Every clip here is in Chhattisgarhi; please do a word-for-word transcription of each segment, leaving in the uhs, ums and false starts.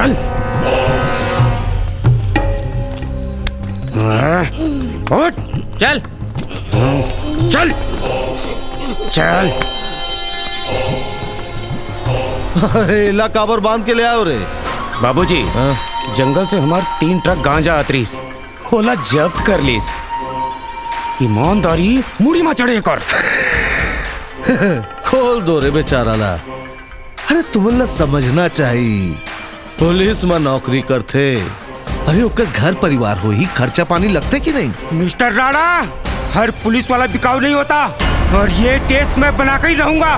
चल। हाँ, उठ, चल। चल। चल। अरे, एला काबर बांध के ले आयो रे? बाबूजी, हाँ? जंगल से हमार तीन ट्रक गांजा आत रिस, ओला जब्त कर लिस। ईमानदारी मुड़ी मा चढ़े कर। खोल दो रे बेचारा ला। अरे, तुमन ला समझना चाही, पुलिस मा नौकरी करथे, अरे, ओकर घर परिवार होही, खर्चा पानी लगथे कि नहीं? मिस्टर राणा, हर पुलिस वाला बिकाऊ नहीं होता, और ये केस मैं बना के ही रहूंगा।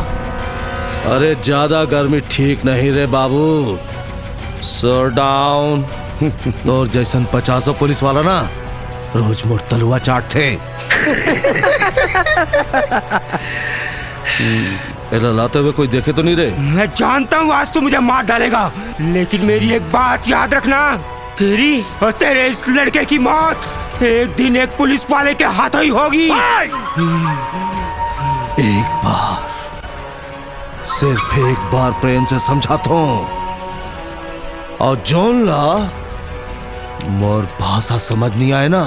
अरे, ज्यादा गर्मी ठीक नहीं रे बाबू, सो डाउन। तोर जैसन पचासों पुलिस वाला ना रोज मोर तलुआ चाटथे। एला लाते हुए कोई देखे तो नहीं रे? मैं जानता हूँ आज तू मुझे मार डालेगा, लेकिन मेरी एक बात याद रखना, तेरी और तेरे इस लड़के की मौत एक दिन एक पुलिस वाले के हाथों ही होगी। एक बार, सिर्फ एक बार प्रेम से समझाता हूँ, और जोन ला मोर भाषा समझ नहीं आए ना,